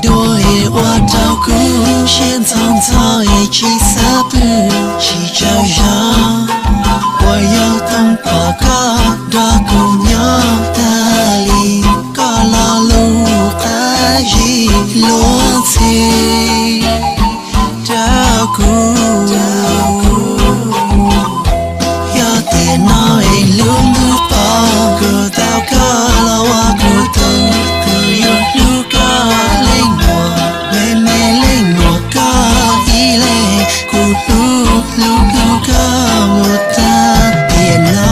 dua es ua rau kuv siab ntxhov ntxhov es tsis xav pw tsis tsaug zog. Ua yog toog pom koj nrog kuv nyob tag li, koj lo lus qab zib luag ntxhi rau kuv. Yog tiam no es lub ntuj pom kuv tau koj los ua kuv tus, kuv yuav hlub koj leej muam, me me leej muam koj ib leeg, kuv hlub hlub hlub koj mus tag tiam no.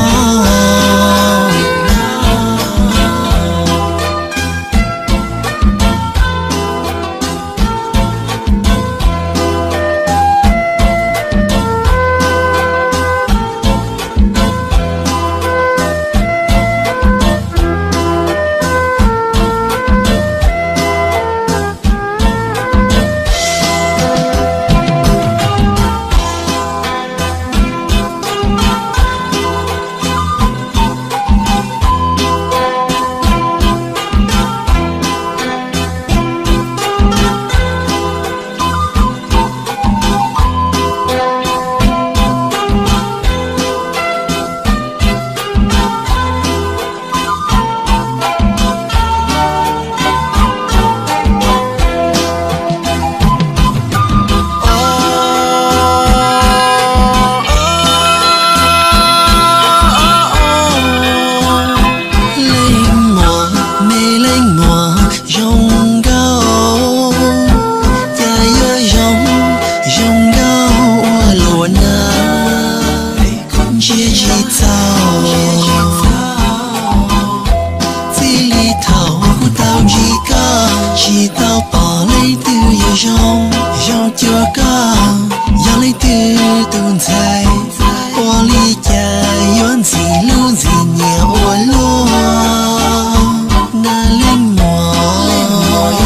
Leej muam, me leej muam zoo nkauj, cas yuav zoo, zoo nkauj ua luaj na, ntsia tsis txaus. Txij li thaum kuv tau ntsib koj, tsis tau pom leej twg yuav zoo, zoo cuag koj, yog leej twg tus ntxhais, ua li cas yuav ntxim hlub ntxim nyiam ua luaj na leej muam.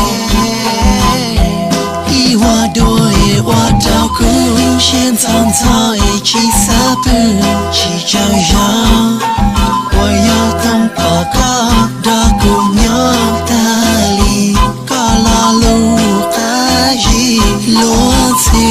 Ib ua dua es ua rau kuv siab ntxhov ntxhov es tsis xav pw tsis tsaug zog. Ua yog toog pom koj nrog kuv nyob tag li, koj lo lus qab zib luag ntxhi